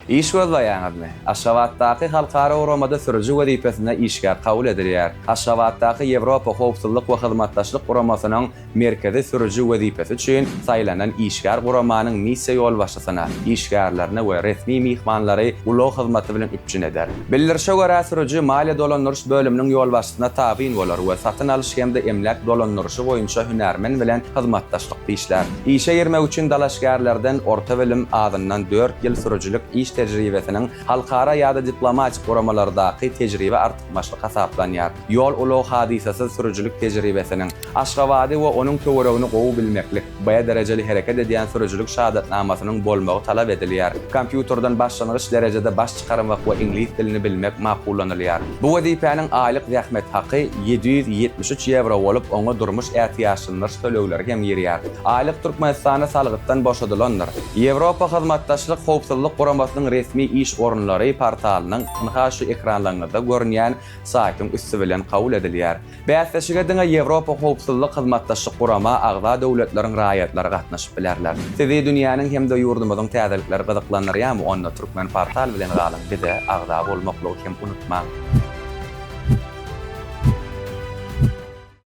Iş gözleýäňizmi? Aşgabatdaky halkara guramada sürüji wezipesine işgär kabul edilýär. Aşgabatdaky Ýewropa Howpsuzlyk we Hyzmatdaşlyk Guramasynyň merkezi sürüji wezipesi üçin saýlanan işgär guramanyň missiýa ýolbaşçysyna, işgärlerine we resmi myhmanlary ulag hyzmaty bilen üpjün eder. Bildirişe görä, sürüji maliýe dolandyryş bölüminiň ýolbaşçysyna tabyn bolar we satyn alyş hem-de emläk dolandyryşy boýunça hünärmen bilen hyzmatdaşlykda işlär. Işe girmek üçin dalaşgärlerden orta bilim, azyndan dört ýyl sürüjilik iş tejribesiniň halkara ýa-da diplomatik guramalardaky tejribe artykmaçlyk hasaplanýar. Ýol-ulag hadysasyz sürüjilik tejribesiniň, Aşgabady we onuň töweregini gowy bilmeklik, B derejeli hereket edýän sürüjilik şahadatnamasynyň bolmagy talap edilýär. Kompýuterden başlangyç derejede baş çykarmak we iňlis dilini bilmek makullanylýar. Bu wezipäniň aýlyk zähmet haky 773 ýewro bolup, oňa durmuş ätiýaçlandyryş tölegleri hem girýär. Aýlyk Türkmenistanda salgytdan boşadylandyr. Ýewropa Hyzmatdaşlyk Howpsuzlyk Guramasynyň resmi iş orunlary portalynyň ynha şu ekranlaryňyzda görünýän saýtyň üsti bilen kabul edilýär. Bäsleşige diňe Ýewropa Howpsuzlyk Hyzmatdaşlyk Gurama agza döwletleriň raýatlary gatnaşyp bilerler. Sizi dünýäniň hem-de ýurdumyzyň täzelikleri gyzyklandyrýarmy onda Türkmenportal bilen galyň bize agza bolmaklygy hem unutmaň.